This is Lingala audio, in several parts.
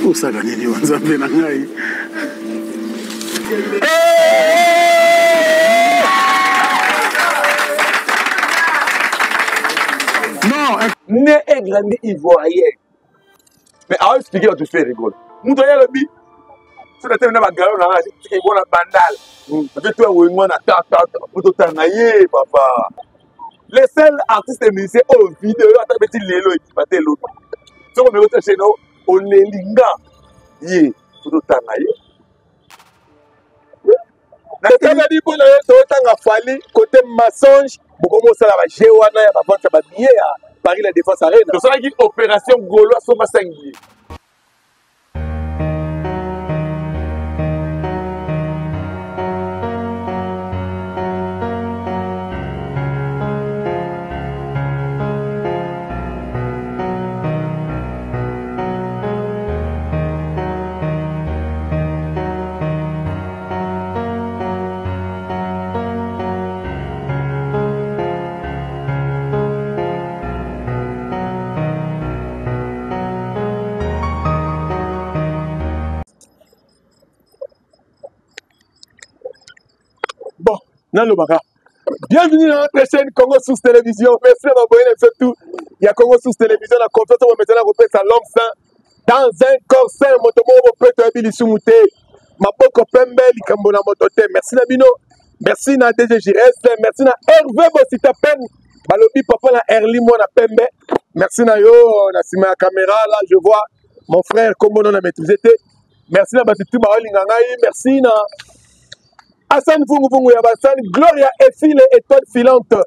Osala nini wa Nzambe na ngai? Non, né et grandi ivoirien. Mais awa expliquer bato Ferre Gola. Moto aye alobi soki atelemi na bagalo na ngai soki ebona bandal ape to awengwa na tata po totanga ye papa. Le seul artiste musicien oyo video oyo ata beti lelo ekipa te lobi. Soki omeki ota chaîne oleli nga ye po totanga ye. Totangani mpo na yo totanga Fally côté mensonge bokomi osala ba jeu wana ya ba vente ya ba billets ya Paris la Défense Arena. Tosalaki opération Gaulois soma 5 billets. Bon, nalobaka bienvenue na notre chaîne Congo Source Télévision. Merci na baboye na biso tout ya Congo Source Télévision na confiance oyo bomesana kopesa l'homme saint dans un corps saint, moto moko bopeto ayebi lisumu te, maboko pembe, likambo na moto te. Merci na bino, merci na DG Gires, merci na Hervé Bosita Pen, balobi papa na Erli mwana pembe. Merci na yo na sima ya caméra là je vois mon frère kombo na maîtriser te. Merci na bato tout baolinga ngai, merci na Hassan Vungu Vungu ya Bassan, Gloria Efile étoile filante.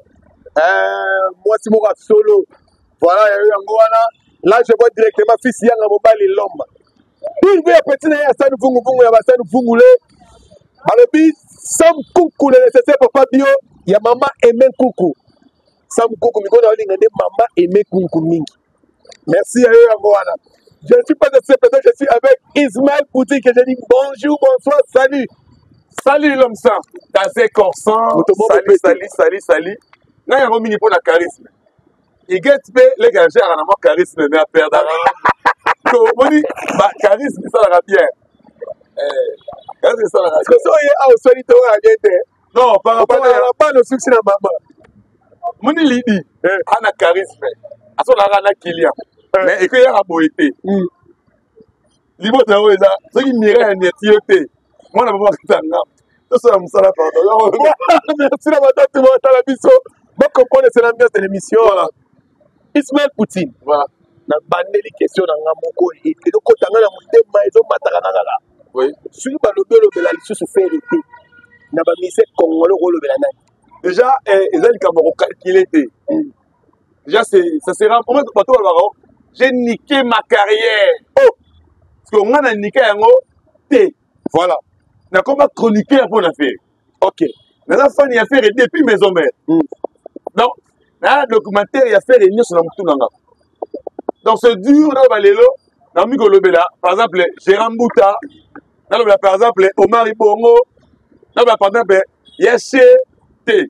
Mwasi moko ya solo. Voilà, ya yo yango wana. Là je vois directement fils Yanga mobali l'homme. Pirve ya petit na ye Hassan Vungu Vungu ya Bassan Vungule. Balobi Sam Kuku le nécessaire papa bio ya mama Aimé Kuku. Sam Kuku mikona olinga nde mama Aimé Kuku mingi. Merci à eux, Voilà. Je ne suis pas de ce plateau, je suis avec Ismaël Poutine que je dis bonjour, bonsoir, salut. Salut l'homme saint, Tazé Corsan, salut, salut, salut, salut. Là, il y a remis pour la charisme. Il guette les gars, j'ai un charisme, mais à perdre. Donc, bah, charisme, ça la bien. Charisme, ça la bien. Parce que ça, il y a un bien. Non, par rapport à la panne au succès na mama. Moni lidi, ana charisme. Asolaka na client. Mais ekoyaka boye te. Libota oyo eza soki Mireille aniati yo te. Mwana mama akitanga. Tosala mosala pardon. Merci na bato batala biso. Bo comprendre c'est l'ambiance de l'émission. Voilà. Ismaël Poutine. Voilà. Na bandeli question na nga moko elokota nga na motema ezomataka na kaka. Oui. Soki balobi olobela lisusu Ferre te na ba musée congolais okolobela nani? Déjà eza likambo ya kocalculer te. Déjà c'est ça sera pour moi bato balobaka j'ai niqué ma carrière. Oh! Parce que nga na niqué yango te. Voilà. Nakoma chroniqueur mpo na Ferre. Ok. Naza fan ya Ferre depuis maison mère. Donc na documentaire ya Ferre nyonso na mutu na nga. Donc c'est dur na balelo na mi kolobela par exemple Gérard Mbuta, nalobela par exemple Omar Ibongo, nalobela par exemple Yaché T.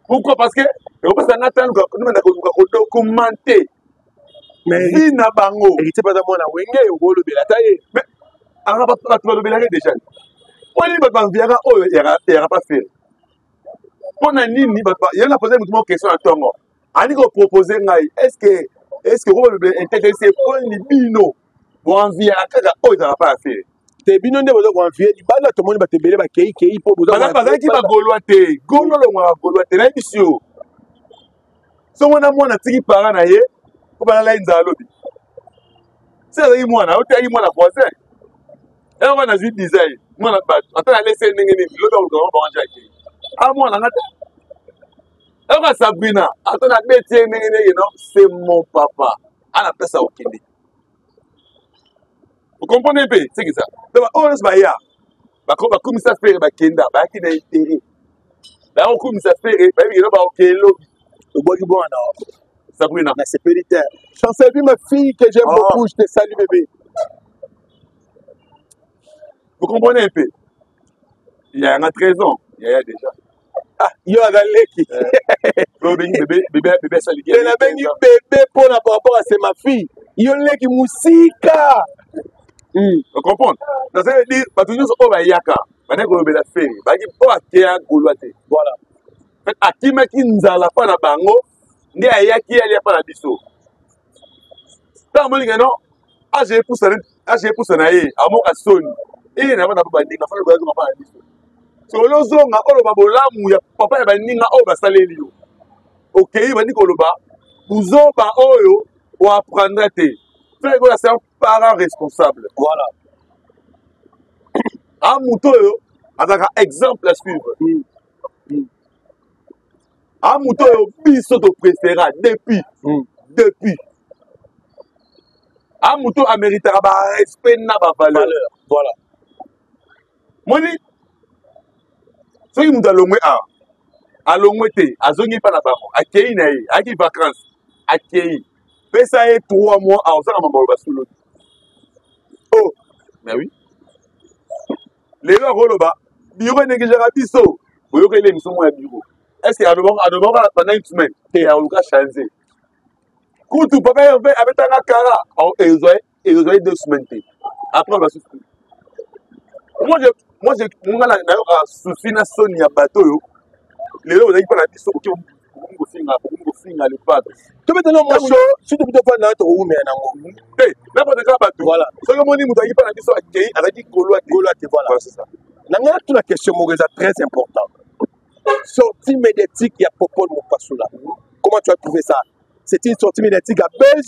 Pourquoi? Parce que ekopesa nga ntango na koluka kodocumenter Mais vie na bango. Héritier baza mwana wenge okolobela ata ye. Mais anga bato balobelaka déjà. Mpo nini bato baviyaka oyo eyaka pa Ferre? Mpo na nini bato ye na pose moto moko question na ntongo ani kopropose ngai est-ce que okolobela intelligence mpo nini bino boenviyaka kaka oyo ezalaka pa ya Ferre? Te bino nde boza koenvie libanda, tomoni bato ebele bakei kei mpo boza bazalaki bagolwa te. Golo longwaka golwa te, nayebi si yo songo na mwana atiki para na ye mpo balala ye nzala lobi. Se azalaki mwana, oteyaki mwana voisin yango wana azwi design mwana bato ata nalesi ye ndenge nini lobi akoluka bango bango akei a mwana nga te. Yoka Sabrina ata nabeti ye ndenge nini, non c'est mon papa ana pesa okende. Vous comprenez un peu c'est que ça. Donc oyo nyonso baya bakumisa Ferre bakenda bayaki na intérêt baya kokumisa Ferre bayebi keno bakokende lobi. Obwaki bwana Sabrina. Na sepeli te. Chancelvie, ma fille que j'aime beaucoup, je te salue bébé. Vous comprenez un peu? Il y a 13 ans, il y a déjà. Ah, yo aza leki. Obengi bébé, bébé, bébé asaliki. Te nabengi bébé mpona par rapport à c'est ma fille. Yo leki musika. Ocomprendre? Nazali dire bato nyonso oyo bayaka bandaki kolobela Ferre, bayaki oyo akeya Gaulois te. Voilà. Akimaki nzala mpa na bango nde ayaki alia mpa na biso. Ntango amoni ke non, age epusa na ye, amoka soni eye na bana mpo baninga fana bazonga mpa na biso. Solo ozonga oloba bolamu ya papa ya baninga oyo basaleli yo, okei bandi koloba buzoba oyo oapprendre te. Ferre Gola, c'est un parent responsable. Voilà. A moto oyo azalaka exemple à suivre. A moto oyo biso topréféra depuis. Depuis. A moto améritaka ba respect na ba valeur. Voilà. Moni soki moto alongwe awa, alongwe te, azongi mpa na bango, akei na ye, ayaki vacances, akei, pesa ye 3 mois, aozanga mambo basolo. Oh, mais oui. Lelo akoloba bureau enegligeaka biso, boyokeli émission moko ya bureau. Est-ce que alobaka pendant une semaine te, aluka changer. Kutu papa Hervé abetanga kara, ezwa 2 semaines te. Après basusu. Moi je moi je nga na nayoka souci na soni ya bato oyo lelo ozalaki mpa na biso, okoki kofinga, okoki kofinga le padre. Tobetana mosho surtout bito mpa na tokowumela nango. Te, napote kaka bato. Voilà. Soki omoni moto azalaki mpa na biso akei, azalaki Gaulois te. Gaulois te, voilà. Voilà, c'est ça. Na ngai natuna question moko eza très important. Sortie médiatique ya Popol Mopasula, comment tu as trouvé ça? C'est une sortie médiatique à buzz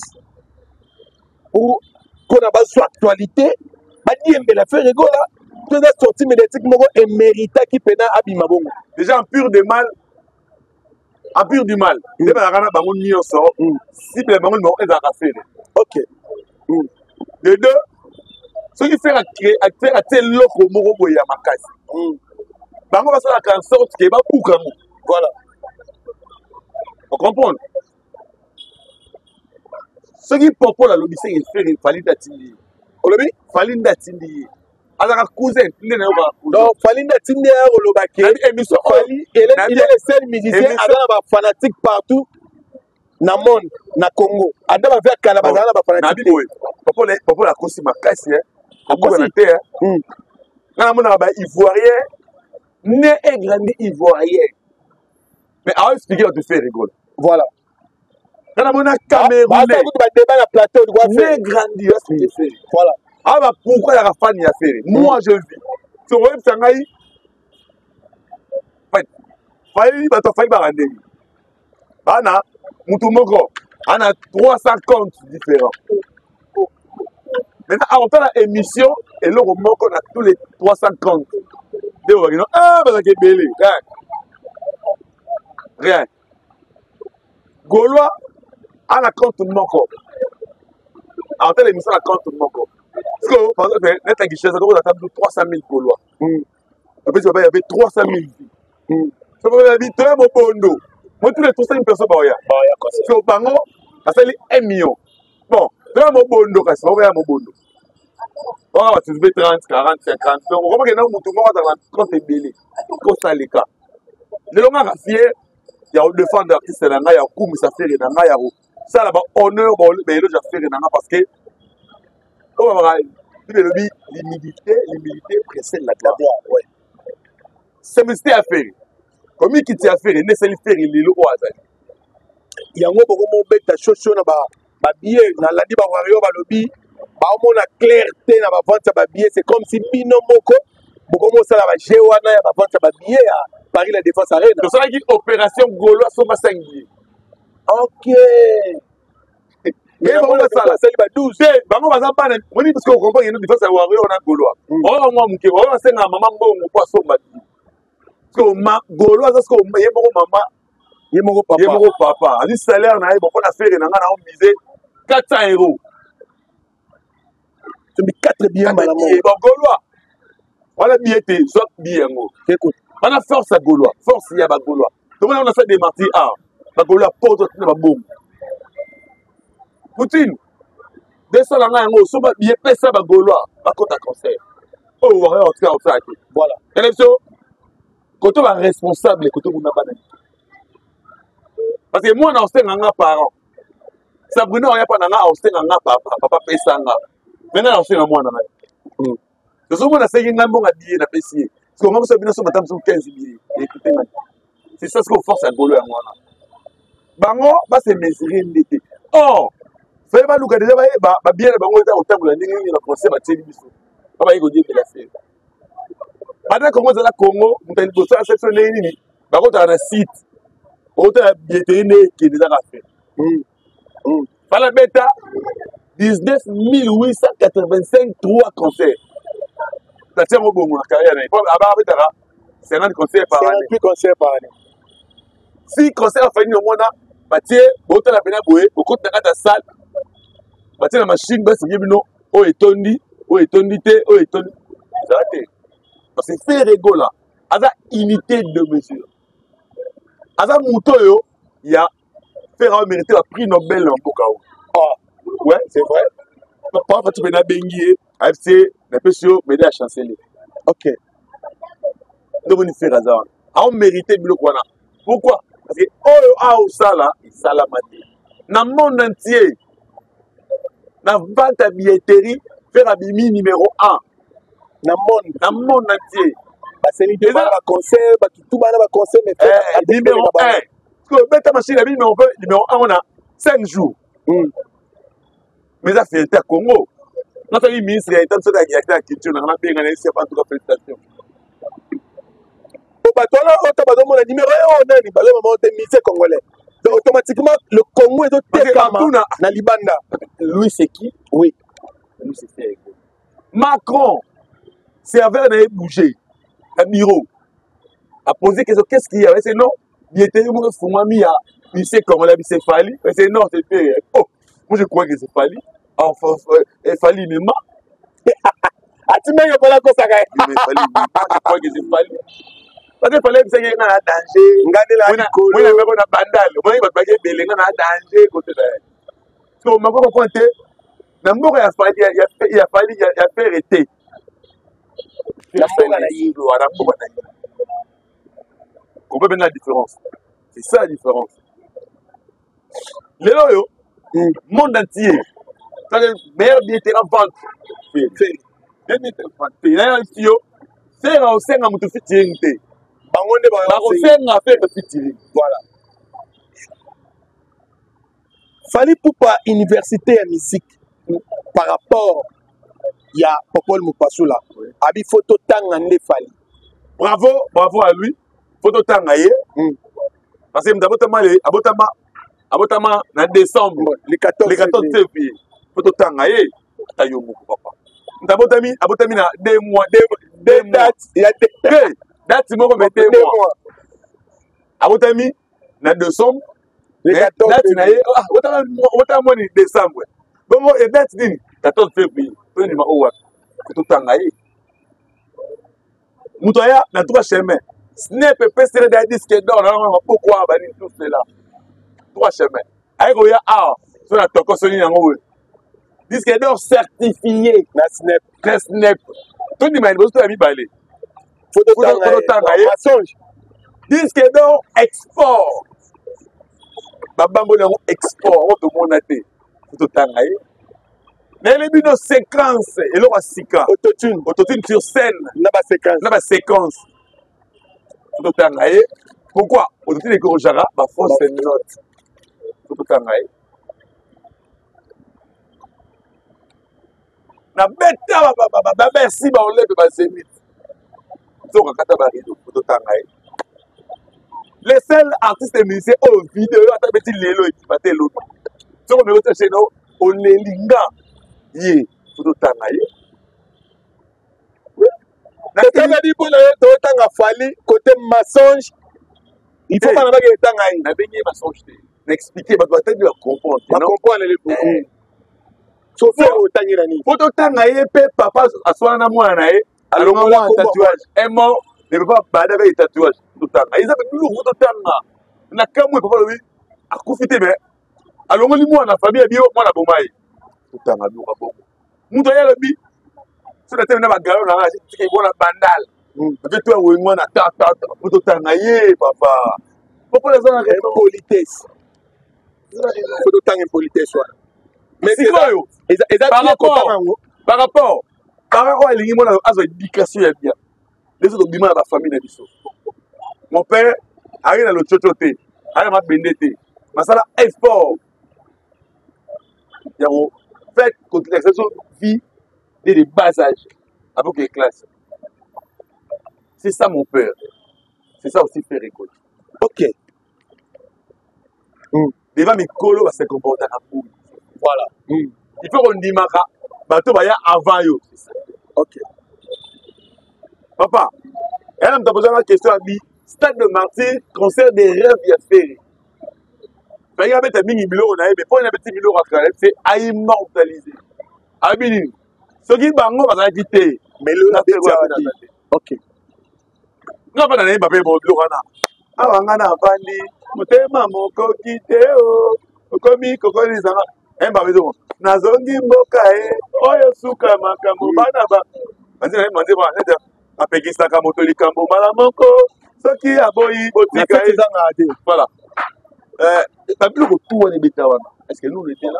pour mpona bazwa actualité, badiembela Ferre Gola, to eza sortie médiatique moko eméritaki mpena abima bongo? Déjà, empire de mal, empire du mal nde bazalaka na bango nyonso, cible ya bango numéro ezalaka Ferre. De deux, soki Ferre atie eloko moko boye ya makasi, bango basalaka en sorte ke babuka yango. Voilà. Ocomprendre? Soki Popol alobi, seke Ferre, Fally nde atindi ye. Olobi? Fally nde atindi ye, azalaka cousin nde nayokaka. Donc Fally nde atindi ye koloba ke émission. Fally, il est le seul musicien aza na bafanatique partout na monde, na Congo. Ata bave kala bazala na bafanatique. Nabi boye, Popol akosi makasi, akokana te. Nga namonaka ba Ivoirien né et grandi Ivoirien, mais awa expliquer bato Ferre Gola. Voilà. Nga namona Camerounais badébat na plateau. Né grandi, expliquer Ferre. Voilà. Awa ba pourquoi azalaka fan ya Ferre. Moi je vis, so oyebisa ngai Fally, bato afali baka ndenge bana mutu moko ana 300 comptes différents. Maintenant akotala émission eloko moko na tous les 300 comptes nde obaki no, ah, bazalaka ebele, rien rien. Gaulois ana compte moko, akotala émission na compte moko. Parce que par exemple net ya Kinshasa tokozala ta 300 000 Gaulois, apesi baba yabe 300 000 vues. So baba yabi toya mobondo mo, tous les 300 000 personnes baoya. So bango basali 1 million, bon, toya mobondo, kasi baoya mobondo wana basusu 30, 40, 50. Donc okomaki na motu moko azala na compte ebele kosaleka. Lelo ngaka fier ya kodefendre artiste na ngai, ya kokumisa Ferre na ngai, ya kosala bahonneur, baéloge ya Ferre na ngai, parce que oyo babaka Bible elobi l'humilité, l'humilité précède la gloire. Ouais. Simplicité ya Ferre, komikiti ya Ferre nde esali Ferre lelo oyo azali. Yango bokomobeta shosho na babillet. Nalandi bawario balobi baomona clair te na bavente ya babillet. C'est comme si bino moko bokomosala baje wana ya bavente ya babillet ya Paris La Défense Arena. Tosalaki opération Gaulois somba 5 billets. Ok. Ye bango basala basali ba 12. Te, bango baza bana moni, parce que okomprendre ino différence ya wario na Gaulois. Oyo mwa moke oyo asengaka mama mbongo mpo asomba billet, parce que ma Gaulois aza siko ye moko mama, ye moko papa. Ye moko papa azwi salaire na ye, bon, mpona Ferre na ngai na omise 400 euros. Sombi 4 billets mbala moko. Bon, Gaulois wana billet te, zwa billet yango. Écoute. Wana force ya Gaulois, force ya bagaulois. Tomona wana sa démarti a bagaulois poto tina babongo. Poutine desala ngai yango, osomba billet, pesa bagaulois bakota concert oyo warrior otika osala te. Voilà. Ene biso koto baresponsable, koto kuna bana, parce que mwana osenga nga parent, Sabrina oya mpa na nga, osenga nga papa, papa pesa nga. Maintenant osenga mwana na ye. Tozomona asengi ngai mbongo ya billet, napesi ye. Sikoyo ngai moso bino somba ata mosusu 15 billet, ekute ngai. C'est ça sikoyo force ya golo yango wana. Bango ba se mesurer nde te. Or, fallait baluka deja bayeba ba billet na bango eza kotambola ndenge nini na conseil batieli biso. Ba baye kodiembela se. Banda Congo ezala Congo, moto ya liboso asala biso ndenge nini, bakotaka na site. Okotala billetterie nde ekende ezaka fe. Fala beta 19 885 3 concerts. Natia yango bongo na carrière na ye. Po aba abetaka 50 concerts par année. 58 concerts par année. Si concert afani yango wana batie botala mpena boye bokoti na kati ya salle batie na machine basingi bino oyo etondi oyo etondi te oyo etondi ezala te parce que Ferre Gola aza unité de mesure aza moto oyo ya Ferre a mérité ba prix Nobel na mboka oyo. Ah, ouais, c'est vrai. Papa Fatshi mpe nabengi ye ayebisi ye napesi yo médaille ya chancelier. Ok. Nde omoni Ferre aza wana. Ao mérité biloko wana. Pourquoi? Parce que oyo aosala esalama te. Na monde entier, na vente ya billetterie, Ferre abimi numéro 1. Na monde. Na monde entier. Baseli te bana ba concert, bato tout bana ba concert mais Ferre eh, numéro 1. Obeta machine ya numéro 1 wana 5 jours. Mais eza fierté ya Congo. Nazali ministre ya Etat soki ya culture nanga nabenga na esi en tout cas félicitations. Po bato wana oyo bazomona numéro 1 oyo nani bazomona te musicien congolais. Donc automatiquement le Congo ezotekama na libanda. Lui c'est qui? Oui. Lui c'est Ferre. Macron, serveur na ye bouger na bureau. A posé question qu'est-ce qu'il y a? C'est non. Billetterie moko efungwami ya lycée congolais ya c'est Fally. C'est non, c'est Ferre. Oh, moi je crois que c'est Fally. Enfin, Fally il me ment. Atimenge mpona kosaka ye. Mais Fally il me ment, je crois que c'est Fally. Parce que Fally ebisaki nga na danger. Nga nde na likolo. Moi na meko na bandal. Moi bato baki ebele nga na danger côté na ye. So mako comprendre te na mboka ya Fally ya Fally ya Ferre te. Na mboka na ye. Na mboka na ye. Comprends bien la différence. C'est ça la différence. Lelo oyo, monde entier, c'est le meilleur billetterie en vente. Yo, Ferre osenga moto featuring te. Bango nde bakosenga Ferre featuring. Voilà. Fally Ipupa université ya musique par rapport ya Popol Mupasula. Abi photo tanga nde Fally. Bravo, bravo à lui. Photo tanga ye. Parce que abotama abotama abotama na décembre le 14 le 14 février. Photo tanga ye ata yo moko papa. Abotami abotami na 2 mois 2 mois. Date ya deux date moko mais 2 mois. Abotami na décembre le 14 date na ye abotama mwani décembre. Bongo e date nini 14 février. To ndima o wapi? Photo tanga ye. Moto aya na trois chemins. Snap epeseli da disque d'or na yango maboko awa banini tout cela. Trois chemins. Aye koya awa so na toko soni yango boye. Disque d'or certifié na Snap. Na Snap. Tondima ya liboso to ya mibale. Photo tanga ye. Mensonge. Disque d'or export. Babamboli yango export oyo tomona te. Photo tanga ye. Nayeli bino séquence eloko ya sika. Autotune. Autotune sur scène. Na ba séquence. Na ba séquence. Totanga ye. Pourquoi? Autotune ekorojaka ba fausse note. Totanga ye. Na beta ba merci ba olebe ba zénith. Nzoka kata ba rideau. Totanga ye. Les seuls artistes et musiciens oyo vidéo ata beti lelo ekipa te lobi. Soko meko ta chaîne olelinga ye totanga ye. Totanga mpo na yo totanga Fally côté mensonge. Il faut bana bakende tanga ye. Nabengi ye mensonge te. Na expliquer bato batangi ba comprendre. Ba comprendre le So Ferre otangi na nini? Po totanga ye mpe papa aswana na mwana na ye. Alongola mwana tatouage. Un mort ne peut pas bada avec tatouage. Totanga. Eza mpe biloko totanga. Na kamwe papa lobi akufi te mais alongoli mwana famille ya bio mwana boma ye. Totanga biloko ya bongo. Moto aye alobi soki natemi na bagalo na nga tika ebona bandal. Mpe to ya wengo na ta ta ta. Po totanga ye papa. Papa eza na impolitesse. Faut totanga impolitesse wana. Mais sikoyo eza par bien rapport kotanga yango. Par rapport Parent oyo alingi mwana azwa éducation ya bien, biso tobima na bafamille na biso. Mon père aye na lococo te, aye na mabende te, basala effort ya ko fait kotilakisa biso vie dès le bas âge avec les classes. C'est ça mon père, c'est ça aussi Ferre Gola. Devant mikolo base comportaka boye. Il faut kondimaka bato baya avant yo. Papa yana moto akozanga question abi Stade de Martyr, concert des rêves ya Ferre. Fallait abeta mingi biloko na ye, mais mpo abeti biloko ya kala, c'est aimmortalisé. Abi nini soki bango bazalaki te? Mais lelo nabeti awa te. Nga mpa na nayeba mpe biloko wana awa. Nga na avandi motema mokoki te, o okomi kokolisanga yemba biso nazongi mboka ye oyo suka makambo. Bana ba banzela ye manzela nete apekisaka moto likambo mbala moko, soki aboyi botika ye. Ezangaka te. Voilà. Babiloko tu wana ebeta wana, est ce que nous on était là?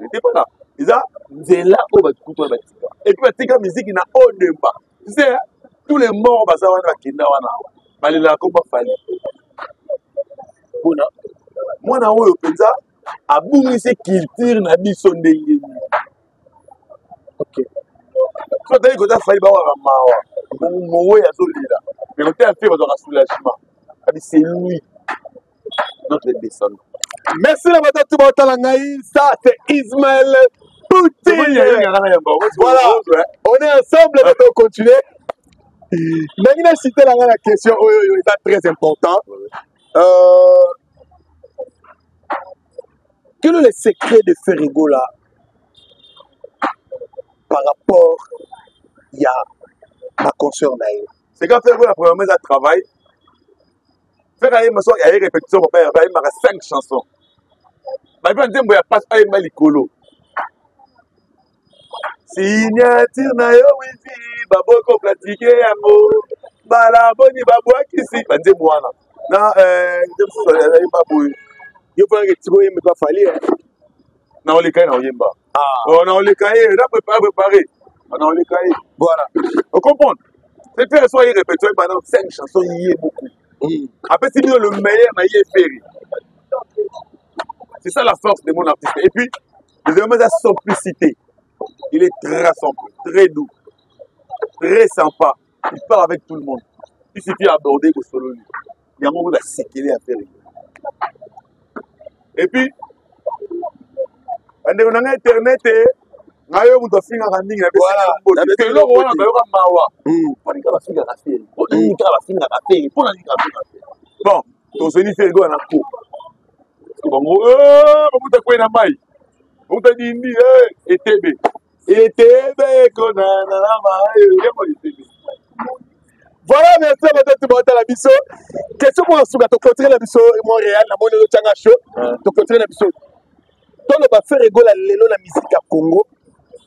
On était pas là. Eza nzela oyo bato kutu wana batika, et puis batika musique na odemba. Tu sais, tous les morts baza wana, bakenda wana, balelaka komba Fally. Mpona mwana oyo mpenza abungisi culture na biso ndenge nini? So atali kota Fally, bawaka mawa, mowe azolela, mais kote ya Ferre bazwaka soulagement. Abi c'est lui notre descendant. Merci na bato tu baotala ngai. Ça, c'est Ismaël Poutine. Voilà, on est ensemble, mais on continue. Ndenge na cité na ngai na question oyo oyo eza très important. Quel est le secret de Ferre Gola par rapport ya baconcert na ye? C'est quand Ferre Gola, premièrement, eza travail. Ferre ayemba, so aye répétition, papa ayembaka 5 chansons, bayebi nzembo ya pasi, ayemba likolo signature na yo wifi, baboko platike yango mbala boni, babwakisi banzembo wana na nzembo mosusu ayemba boye. Yo mponaka etiki oyemba epa Fally? Na oleka ye na oyemba. Na oleka ye na préparé, préparé na oleka ye. Ocomprendre, c'est Ferre, so aye répétition, ayemba na 5 chansons ye beaucoup, apesi bino le meilleur na ye Ferre. C'est ça la force de mon artiste. Et puis deuxièmement, la simplicité. Il est très simple, très doux, très sympa, il parle avec tout le monde, il suffit d'aborder kosololi yango oyo basekele ya Ferre. Et puis bandeko na ngai, internet ngai oyo moto afingaka mingi na eloko wana, bayoka mawa mpo nini kaka bafingaka Ferre, mpo nini kaka bafingaka Ferre, mpo na nini kaka bafingaka Ferre. Bon, tozweni Ferre Gola na ko bango bamuta kwei na mai, bamuta dindi etebe etebe ekonana na mai yango etebe. Voilà, merci à bato baotala biso. Question moko suka, toclôturer na biso Montréal. Namoni ozotyanga show. Toclôturer na biso, toloba Ferre Gola lelo na musique ya Congo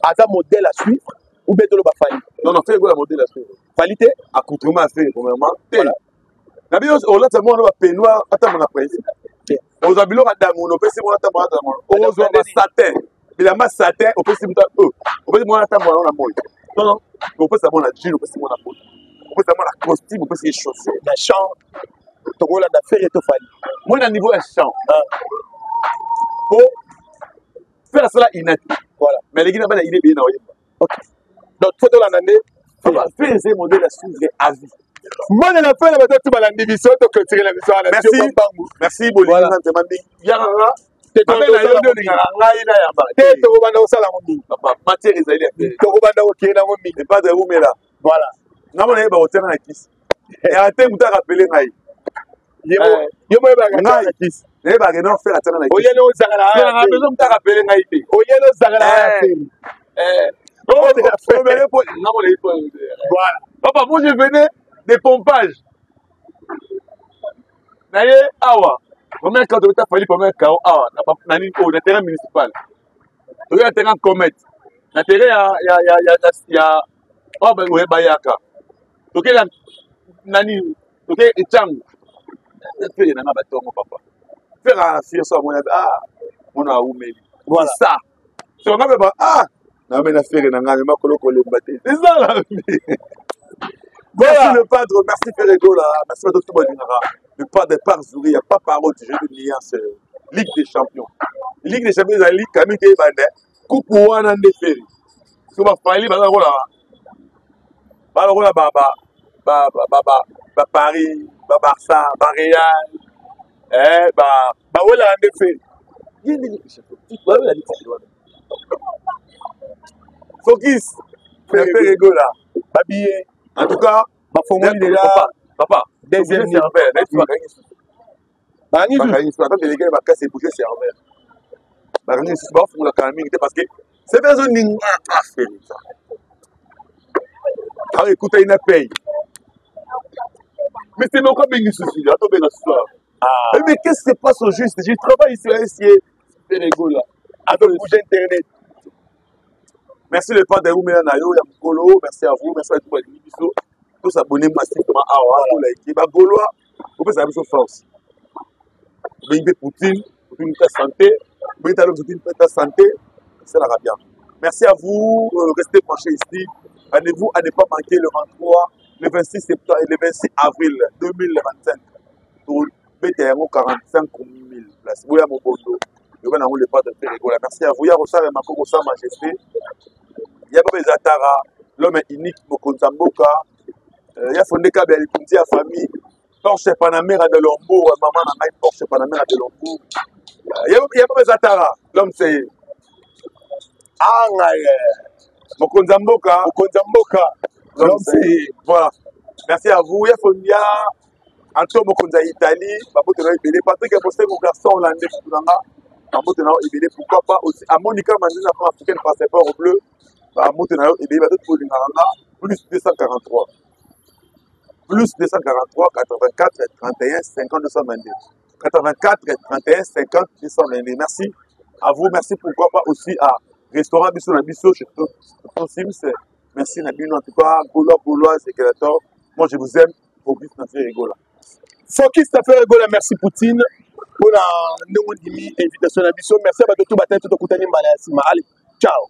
aza modèle à suivre ou bien toloba Fally? Non, non, Ferre Gola modèle à suivre. Fally te? Accoutrement ya Ferre, premièrement te. Na bino olata mwana bapeignoir, atamba na principe, ozwa biloko ya damono, opesi mwana atambola na, ozwa basatin, bilamba satin, opesi moto oyo, opesi mwana atambola na moi. Non, non, opesa mwana jean, opesi mwana boto, opesa mwana costume, opesi ye chaussure. Na chant, tokolanda Ferre to Fally? Moi, na niveau ya chant, po Ferre asala inati. Mais aleki na bana ine ebele na oyemba. Ok, donc faut tolanda nde. Ferre, c'est modèle à suivre à vie. Mwana na Ferre, bato tu balandi biso, toclôturer na biso wana. Merci, merci bolingi na nzema mingi yakanga ngai na yamba. Te, tokobanda kosala yango mingi. Matière ezali ya Ferre. Tokobanda kokende yango mingi. Epadre ewumela. Ngamona yeba kotianga na kisi ya te, moto arappeler ngai. Yo moyebaka na kisi, nayebaka no Ferre atianga na oyene ozanga na besoin moto arappeler ngai te. Oyene ozanga na ya Ferre. Voilà. Papa, moi je venais des pompages. Na ye awa, première quand tobeta Fally, première kao awa, na nini oyo, na terrain municipal. Toyei na terrain Comet. Na terrain ya oyo bayaka. Tokei na nani, tokei etango. Ferre na nga batongo papa. Ferre na fier so amona, ah, mona awumeli. Voilà. Ça. So nga pe ba ah. Name na Ferre na ngai, mais makolo kolemba te. C'est ça la vie. Merci le padre, merci Ferre Gola, merci bato tout balingaka. Le padre par Zuri, ya papa Roth, je de nuance. Ligue des champions. Ligue des champions ezali kami te ebanda. Coupe wana nde Ferre. So ba Fally baza lokola ba lokola ba ba ba ba ba ba Paris, ba Barça, ba Real, eh ba bawelaka nde Ferre. Ye nde Ligue des champions. Bawela Ligue des champions. Focus. Ferre Gola. Babillet. En tout cas, bafongoli déjà. Papa, papa. Deuxième serveur. Bakangi susu. Bakangi susu. Bakangi susu. Ata délégué bakasi bouger serveur. Bakangi susu bafungola kala mingi te parce que c'est bien ozoninga affaire. Alors écoute ina paye. Mais c'est moko abengi susu, ato benga susu. Ah. Mais qu'est-ce qui se passe au juste? Je travaille ici à SIE. Ferre Gola. Azo bouger internet. Merci le padre Oumela Nayo, ya Mukolo, merci à vous, merci à tous les biso. Tous abonnés massivement awa, to liker ba Gaulois, opesa biso force. Obengi mpe Poutine, Poutine ta santé, obengi ta Poutine ta santé, esalaka bien. Merci à vous, restez branchés ici. Rendez-vous à ne pas manquer le 23, le 26 septembre et le 26 avril 2025. Tobeta yango 45 000 place. Boya mobondo. Yoka nango le padre Ferre Gola. Merci à vous. Ya kosala makoko sa majesté. Ya baba eza tara. L'homme est unique, mokonzi ya mboka. Ya fonde kabe ya likunzi ya famille. Porsche Panamera de Lombourg, maman na ngai Porsche Panamera de Lombourg. Ya baba eza tara. L'homme c'est Anga mokonzi ya mboka. Mokonzi ya mboka. L'homme c'est voilà. Merci à vous. Ya fondia Anto mokonzi ya Italie, babote na yo ebele. Patrick Bosengo garçon hollandais mutu na nga, babote na yo ebele. Pourquoi pas aussi à Monica Mandina femme africaine passeport bleu, babote na yo ebele bato bolingaka nga plus 243 plus 243 84 31 50 222 84 31 50 222. Merci à vous, merci pourquoi pas aussi à restaurant biso na biso chez Tonton Sims. Merci na bino en tout cas, Gaulois Gaulois Éclator. Moi je vous aime. Focus na Ferre Gola. Focus na Ferre Gola, merci Poutine pour la ndenge ondimi invitation na biso. Merci à bato tout batali, tout tokutani mbala ya nsima. Allez, ciao.